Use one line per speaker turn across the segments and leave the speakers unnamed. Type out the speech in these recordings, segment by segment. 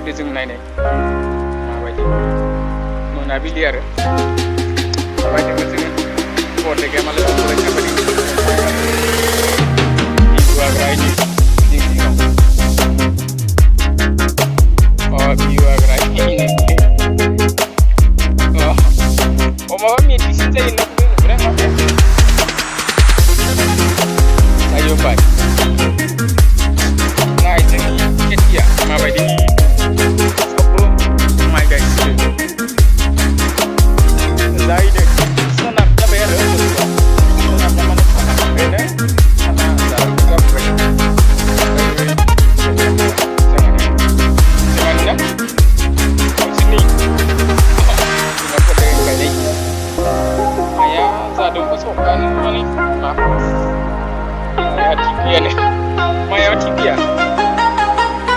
फैदो जों नायनाय माबायदि मोनाबिलि आरो माबायदिमोन जोङो बरडेका मालाय फरायसाफोरनि भिउआ राइट जिङाव भिउआ राइट माबा मेडिसिन जायो ना बुंदों माबा जायो बाय नाय जोंनि खेथिया माबायदि सबबो माइ गायसिगोन जाहैदों सोनाब जाबाय आरो सोनाब माने ओंखायनो साना जाबाय माया थिग गैया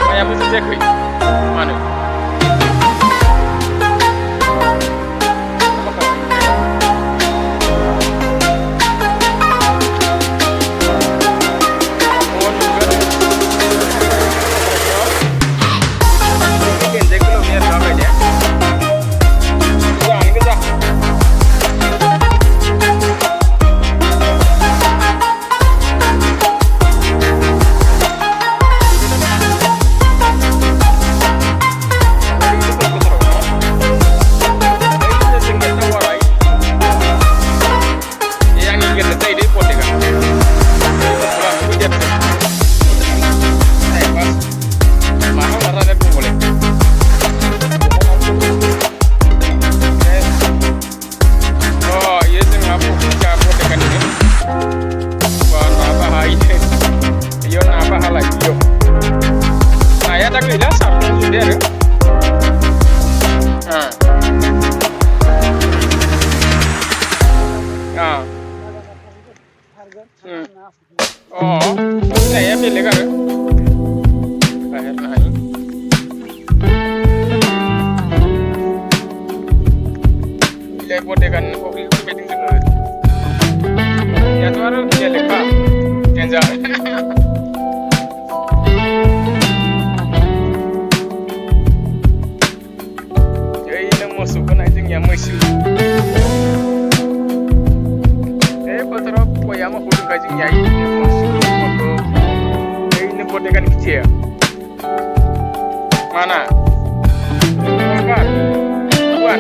माया मोजां जायाखै मानो saya pilih kan akhir naik pilih bodoh kan kopi penting juga ya tuh harus pilih kah kenja jadi ini musuh kan aja yang musuh betul apa yang mau kudu kaji nyai bodekan kecil mana buat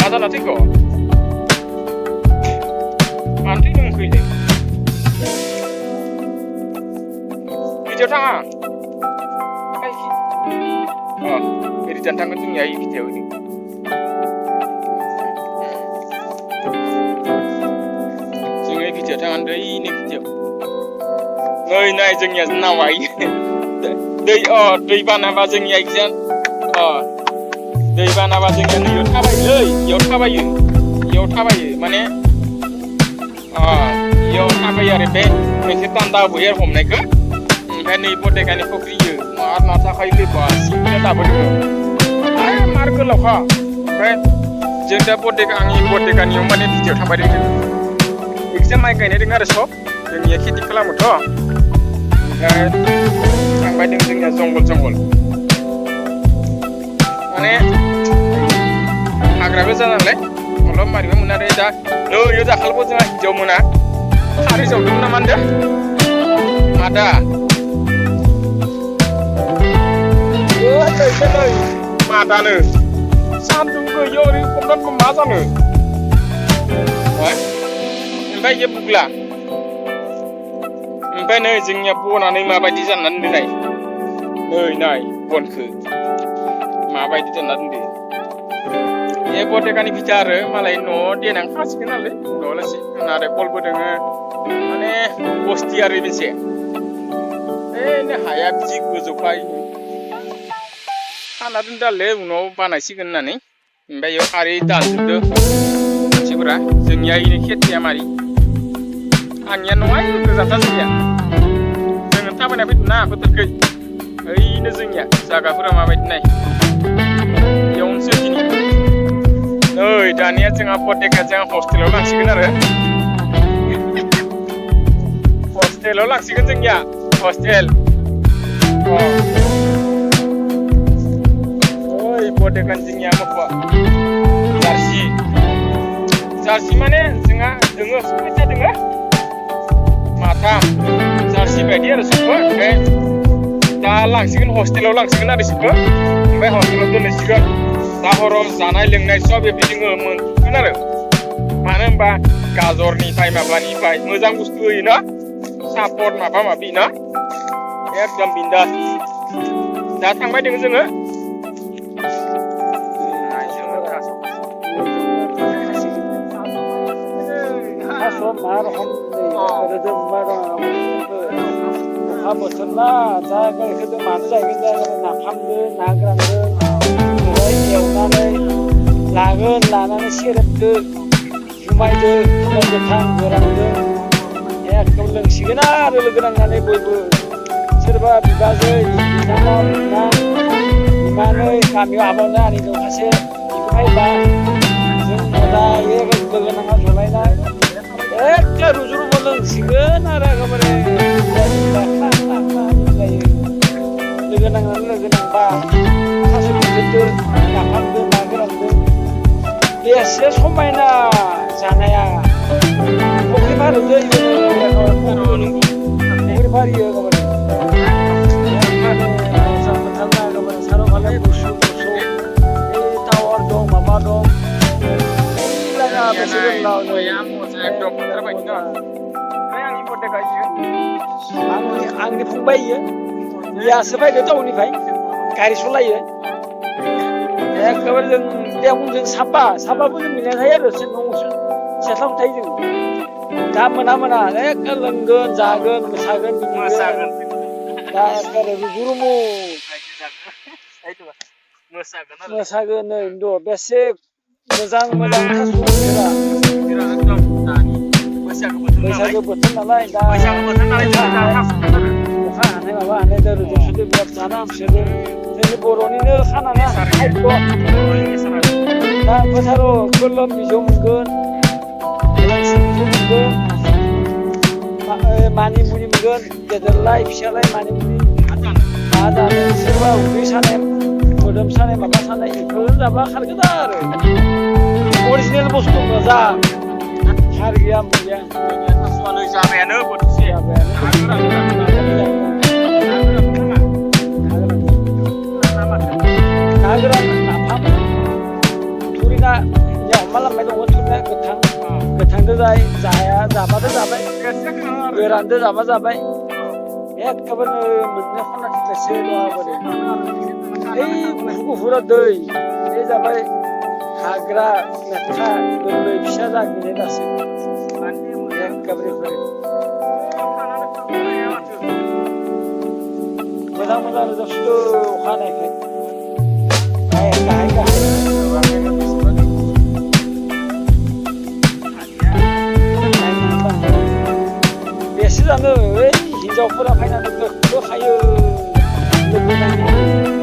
ada nanti kok nanti mungkin video tangan jadi tantangan tuh nyai video ini jangan deh ini video ngơi này dừng nhà nào vậy đây đây ban nào vào dừng nhà kia đây ban nào vào dừng nhà yếu tháp vậy ơi yếu tháp vậy mà nè yếu tháp vậy rồi bé mình sẽ tan đau buổi hôm nay cơ cái này bột cái này phơi dữ mà nó sẽ khai đi qua xin cái đau bột ai mar cái lộc ha cái chúng ta bột cái này mà nè video tháp vậy exam main kayak ini dengar sob dan ya kita kelam itu yang baik dengan zonggol mana agar bisa nale kalau mari mana ada dah lo yo dah kalau bisa jauh mana hari jauh di mana manda ada mata nih sandung ke yo di kemudian pembahasan nih Mbak je bugla Mbak नै जोंनिया बनानै माबायदि जानानै दोननाय नै बनखौ माबायदि जानानै दोनदो ए बटेकानि भिटा आरो मालाय न' देनां खासिगोन नालाय न'लासि नारेंखलबो दोङो माने बस्ति आरो मोनसे नै हाया बिदि गोजौखाय खाना दोनदाले उनाव बानायसिगोन होननानै ओमफ्राय इयाव खारै दानजोबदो मानसिफोरा जोंनिया इनि खेथिया मारि आंनिया नङा गोजानथार जोंनिया जोङो थाबायना फैदोंना बोथोरखै ओइनो जोंनिया जागाफोरा माबायदि नाय बेयावनोसो दिनै नै दानिया जोंहा बटेका जोंहा हस्टेलाव लांसिगोन आरो hostelआव लांसिगोन जोंनिया हस्टेल ओइ बदेकान जोंनिया मोखौआ जार्सि माने जोंहा दोङो फैसा दोङो माथाम जार्सि बायदि आरो सबबो ओमफ्राय दा लांसिगोन हस्टेलाव लांसिगोन आरो बिसोरखौ ओमफ्राय हस्टेलाव दोनहैसिगोन दा हराव जानाय लोंनाय सब बिदिनो मोनगोन आरो मानो होनबा गाजरनिफ्राय माबानिफ्राय मोजां बुस्थु होयोना सापट माबा माबि ना एकदम बिन्दास दा थांबाय दोङो जोङो
अखा बोथोरना दा गायखौ मानो जाहैगोन दा नाफामदो ना गोरानदो एवनानै लागोन लानानै सेरेबदो जुमायदो जुमाय गोथां गोरानदो एकदम लोंसिगोन आरो लोगो नांनानै बयबो सोरबा बिबाजै बिनानाव बिना बिमानै गामियाव हाबावनो आंनि न'खासे बेखौ फायबा जों दायो लोगो नांना जलायना एखे रुजु रुमु लोंसिगोन आरो एखेबारे लोगो नांनानै लोगो नांबा थास' बिथोरदो नाफामदो ना गोरानदो बेसे समायना जानाया फुख्रि बारिदो फुख्रि बारियो एखेबारे मोजां मोनथारना एखेबारे सारावखालाय गुसु गुसु बे टावार दं माबा दं आंनि फंबाय बियासो फैदो टाउननिफ्राय गारि सलायो एखेबारे जों साबाबो जों मिलायना थायो आरो न'आवसो सेथाम थायो जों दा मोना एखे लोंगोन जागोन मोसागोन दा एखेबारे रुजु रुमु मोसागोन नै बेसे मोजां थास' बोथोरा बैसागो बोथोर नालाय दा अखा हानाय माबा हानाय दा रोजोबसोदो बिराद जाना हामसोदो जोंनि बर'निनो खानाना खायद' दा फोथाराव खोलोम बिजौ मोनगोन बिजौ मोनगोन मानिमुनि मोनगोन गेदेरलाय फिसालाय मानिमुनि मा जानो सोरबा उदै सानाय मोदोम सानाय माबा सानाय बेफोर जाबा खारगोन आरो अरिजिनेल बुस्थु मोजां हार गैया गैया
थास'आनो जाबायानो बोथिसे
ना गोरान नाफाम थुरिना हमना लांबाय दङ थुरिना गोथांदो जाबादो जाबाय गोरानदो जाबाय एखेबारे मोननो खना थिगासे दङ ओइ गुफुरा दै बे जाबाय हाग्रा मेथा गोरलै फिसा जागिनाय दासो एखेबारे मोजां रोजाबसोदो अखा हानायखाय गाहाय बेसे जानो ओइ हिनजावफोरा फैनानै दोखो खायो लोगो नांनानै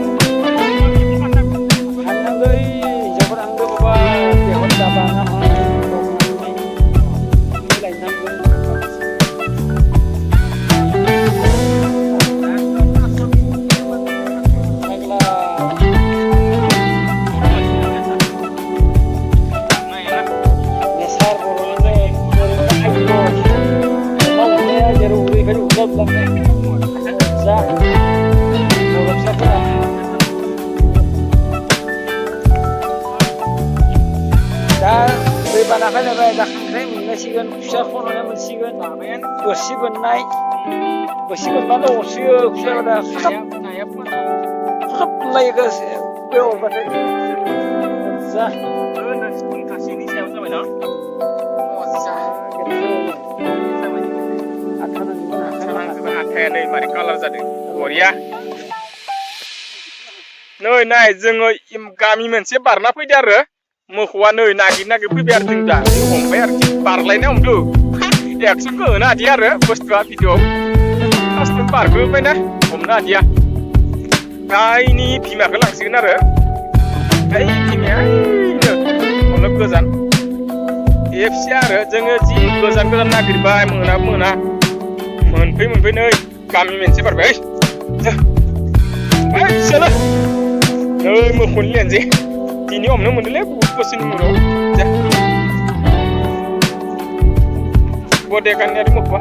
दैबाना फैलायबाय दा खांख्राइ मोनलायसिगोन खुसिया खन'नाय मोनसिगोन बोरसि बोनबानो अरसियो खुसियाफोरा खखाब मोनलायो बे अरबाथाय जा
नोंथांनि सायाव जाबाय ना आखाया नै मारै कालार जादों बरिया नै नाय जोङो गामि मोनसे बारना फैदो आरो मोखौआ नै नागिर फैबाय आरो जों दा हमबाय आरो बारलायनो हमदो एक्सनखौ होनो हादिया आरो बुस्थुआ भिडिअ फार्स्ट बारबोबायना हमनो हादिया गायनि बिमाखौ लांसिगोन आरो ओइ बिमाया अनेक गोजान ए फिसा आरो जोङो जि गोजान नागिरबाय मोना मोनफै नै गामि मोनसे बारबाय सोलो नै मोखौनि लेनजे दिनै हमनो मोनदोंलै बहुत बोसोरनि उनाव जा बडेकानि आरो मोखौआ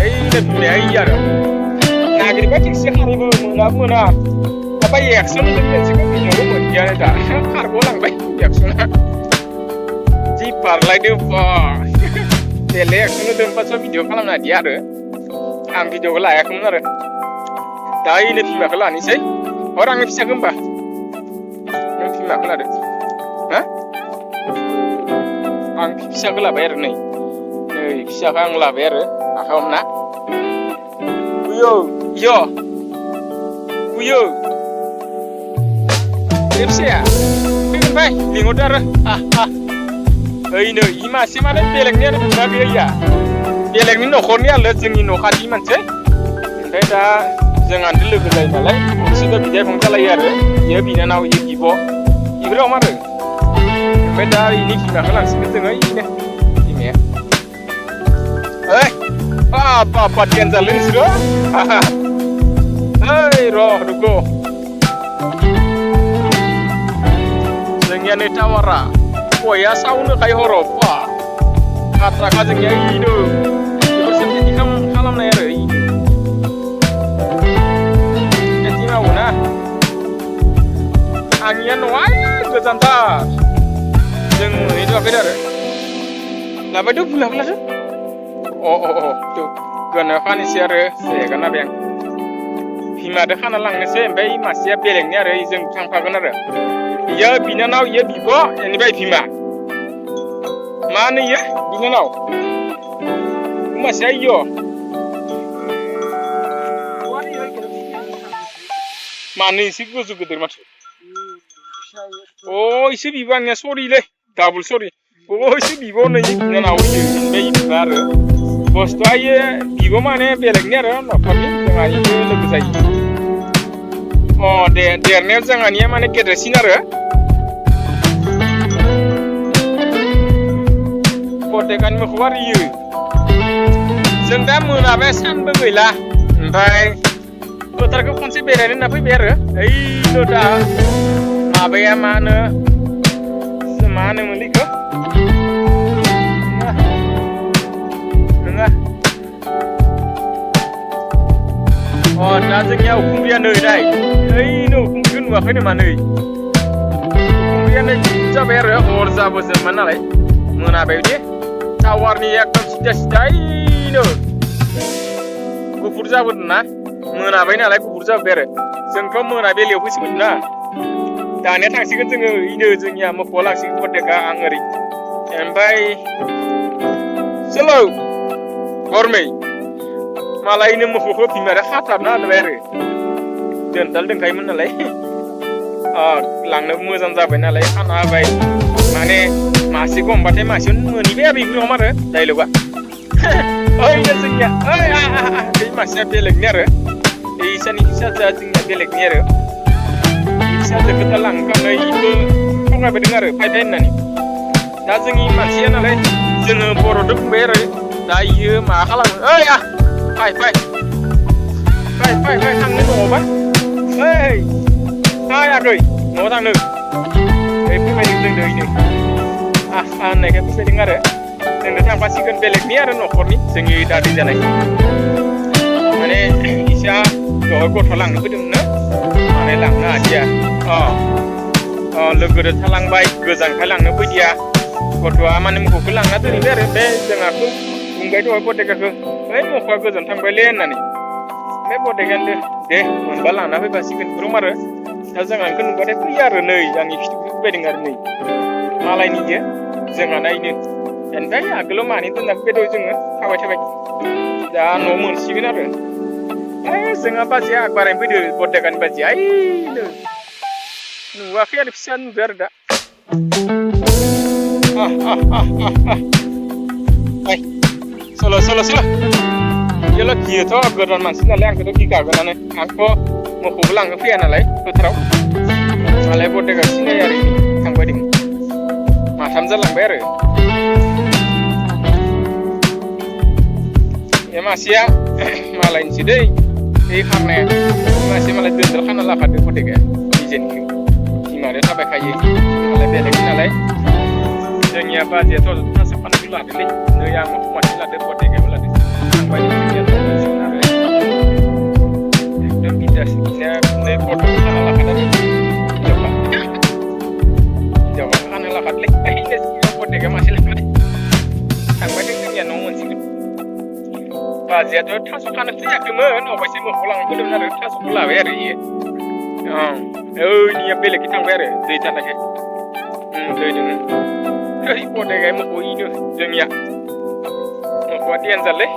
ओइनो बिमाया ओइ आरो नागिरबाय थिगसे खारैबो मोना दा एक्सन मोनसेखौ बिनावबो मोनदियानो दा खारग'लांबाय एक्सना जि बारलायदो बा बेले एक्सन दोनबासो भिडिअ खालामनो हादिया आरो आं भिडिअखौ लायाखैमोन आरो दा ओइनो बिमाखौ लानोसै हर आंनि फिसाखौ होमबा नों बिमाखौ लादो हा आं फिसाखौ लाबाय आरो नै फिसाखौ आं लाबाय आरो आखायाव हमना बुयो बे फिसाया फैगोन फाय लिंहरदो आरो ओइनो इ मासे माने बेलेगनि आरो बिमा गैया बेलेगनि न'खरनि आरो जोंनि न' खाथि मानसि ओमफ्राय दा जोंहानो लोगो जायो नालाय बिसोरथ' बिदा फंबाय जालायो आरो इयो बिनानाव इयो बिब' इफोराव आरो ओमफ्राय दा इनि बिमाखौ लांसिगोन जोङो इनो बिमाया ओइ बाबा देनजारलै नोंसोरो ओइ र' रुको जोंनिया नै टावारा गया सावनोखाय हराव बा खाथ्राखा जोंनिया इनो बेफोरसो खेथि खालामनाय आरो खेथि मावो ना आंनिया न'आ गोजानथार जों मोनहैथ'वाखै आरो लाबायथ' बुलाखौ लादो थ' गोनो खानोसै आरो जायगा नाबाय आं बिमादो खाना लांनोसै ओमफ्राय मासेया बेलेगनि आरो जों थांफागोन आरो इयो बिनानाव इयो बिब' बेनिफ्राय बिमा मा होनो इयो बिनानाव मासेया इयो मानो एसे गोजौ गिदिर माथो एसे बिबो आंनिया सरिलै डाबल सरि एसे बिब' नै बिनानाव इयो ओमफ्राय बिमा आरो बुस्थुआ इयो बिब' माने बेलेगनि आरो न'खरनि जोंहा इयो लोगो जायो देरनायाव जोंहानिया माने गेदेरसिन आरो बडेकानि मोखौ आरो इयो जों दा मोनाबाय सानबो गैला ओमफ्राय फोथारखौ खनसे बेरायनो होनना फैबाय आरो ओइनो दा माबाया मा होनोमोन इखौ नङा दा जोंनिया उखुमब्रिया नै ओइनो उखुमब्रिखौ नुवाखै नामा नै उखुमब्रिया नै जाबाय आरो हर जाबोजोबमोन नालाय मोनाबाय बिदि टावारनि एकदम सिदा ओइनो गुफुर जाबोदों ना मोनाबाय नालाय गुफुर जाबाय आरो जोंथ' मोनाबिलियाव फैसिगोन ना दानिया थांसिगोन जोङो इनो जोंनिया मोखौआ लांसिगोन बडेका आं ओरै ओमफ्राय चलो गरमै मालायनो मोखौखौ बिमाया खाथाबना होबाय आरो दोनदाल दोनखायोमोन नालाय लांनो मोजां जाबाय नालाय खाना होबाय माने मासेखौ हमबाथाय मासेयावनो मोनहैबाय आरो बेखौ हम आरो डाइलगा ओइनो जोंनिया बे मासेया बेलेगनि आरो इसानि फिसाजोआ जोंनिया बेलेगनि आरो फिसाजोखौ दा लांखांनाय इबो थगायबायदों आरो फाय होननानै दा जोंनि मानसिया नालाय जोङो बर'दो बुंबाय आरो दा इयो मा खालामो ओइ फाय थांनो न'आवबा ओइ आगै न'आव थांनो ओइ फैबायदों जोंनो इनो होननायखाय फैबायदों आरो जोंनो थांफासिगोन बेलेगनि आरो न'खरनि जोंनि दादै जानाय माने इसा दहाय गथ' लांनो फैदोंमोन माने लांनो हादिया लोगोजों थालांबाय गोजानखाय लांनो फैदिया गथ'आ माने मोखौखौ लांना दोनहैबाय आरो बे जोंहाखौ बुंबाय दहाय बडेकाखौ ओइ मोखौआ गोजान थांबायलै होननानै बे बडेकानो दे मोनबा लांना फैबासिगोन रम आरो दा जोंहाखौ नुबाथाय फैयो आरो नै आंनि फिथोबखौ फैबायदों आरो नै मालायनि इयो जोंहा नायनो ओमफ्राय आगोलाव मानै दोनना फैबाय दं जोङो थाबाय दा न' मोनसिगोन आरो जोंहा बाजैया आग बारायनो फैदो बडेकानि बाजैया ओइनो नुवाखै आरो फिसा नुदो आरो दा चलो इयावल' गियोथ' गोदान मानसि नालाय आंखौथ' गिखागोनानो आंथ' मोखौबो लांनो फैया नालाय फोथाराव मालाय बडेका सिनायो आरो थांबाय दं माथाम जालांबाय आरो मासेया मालायनिसो दै बे खारनाया मासे मालाय दोनदोल खाना लाखादो फटेगा निजेनिखौ बिमानो थाबायखायो मालाय बेलेगनि नालाय जोंनिया बाजैयाथ' थास' फाननायखौ लादोलै नै आं मासे लादो फटेगाबो लादो थांबाय जोंनिया थांसिगोन आरो एकदम बिदासनिया नै फट' खाना लाखादो हिनजावा खाना लाखादोलै फटेगा मासे लाखादो थांबाय जोंनिया न'आव मोनसिगोन बाजैयाथ' थास' खानो फैयाखैमोन अबायसो मोखौ लांफैदोंमोन आरो थास'खौ लाबाय आरो इयो ओइनिया बेलेगखै थांबाय आरो दै थानायखाय दै दोङो ओइ फटेगाय मोखौ इनो जोंनिया मोखौआ देनजारलै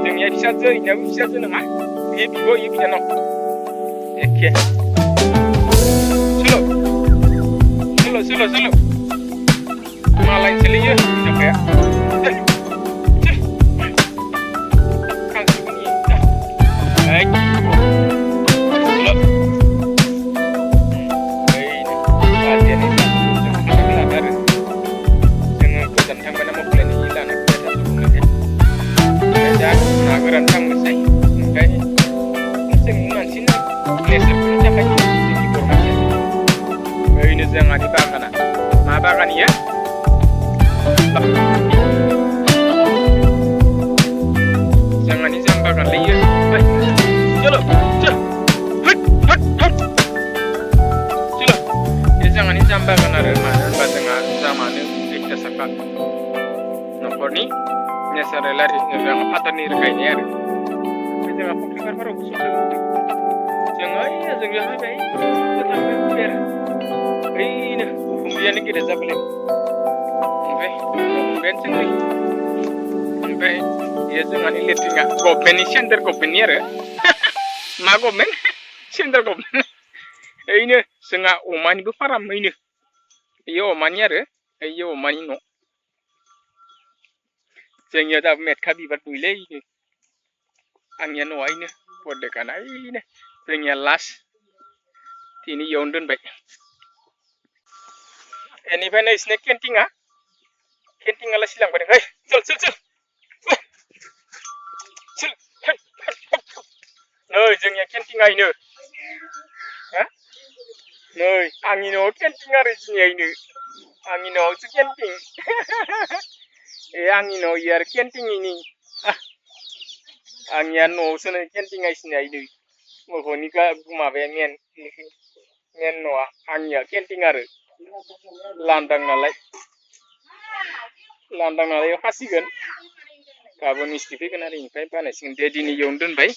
जोंनिया फिसाजो इनियाबो फिसाजो नङा इयो बिब' इयो बिनानाव एखे सोलो मालायनिसोलै इयो हिनजावखाया जोंहानि बागाना मा बागान इयो जोंहानि जाम बागानलै इयो चलो बे जोंहानि जाम बागान आरो मानो होनबा जोंहा जामानो 1 साखा न'खरनि नेचारेल आरि फाथारनि गायनाय आरो जोंहा फख्रि फारफोरावबो सौदों जोङो जोंहाय गाय थांबाय आरो ओइनो उखुमैयानो गेदेर जाबाय ओमफ्राय उखुमैयानो जोंनि ओमफ्राय बेयो जोंहानि लेट्रिना गभर्नमेन्टनि सेन्ट्रेल गभर्नमेन्टनि आरो मा गभर्नमेन्ट सेन्ट्रेल गभर्नमेन्ट ओइनो जोंहा अमानिबो फार्म ओइनो बेयो अमानि आरो ओइयो अमानि न' जोंनिया दाबो मेटखा बिबार दंलै इनो आंनिया न'आ इनो बरदेकाना ओइनो जोंनिया लास्ट दिनै इयावनो दोनबाय बेनिफ्राय नोंसिनि केन्टिंआ लासिलांबाय ओइ चल नै जोंनिया केन्टिंआ इनो नै आंनि न'आव केन्टिं आरो जोंनिया इनो आंनि न'आवसो केन्टिं आंनि न'आव इयो आरो केन्टिंनि आंनिया न'आवसो नै केन्टिंआ इसिनिया इनो मोखौनि माबाया मेन न'आ आंनिया केन्टिं आरो लांदां नालाय खासिगोन गाबोन मिस्थि फैगोन आरो इनिफ्राय बानायसिगोन दे दिनै इयावनो दोनबाय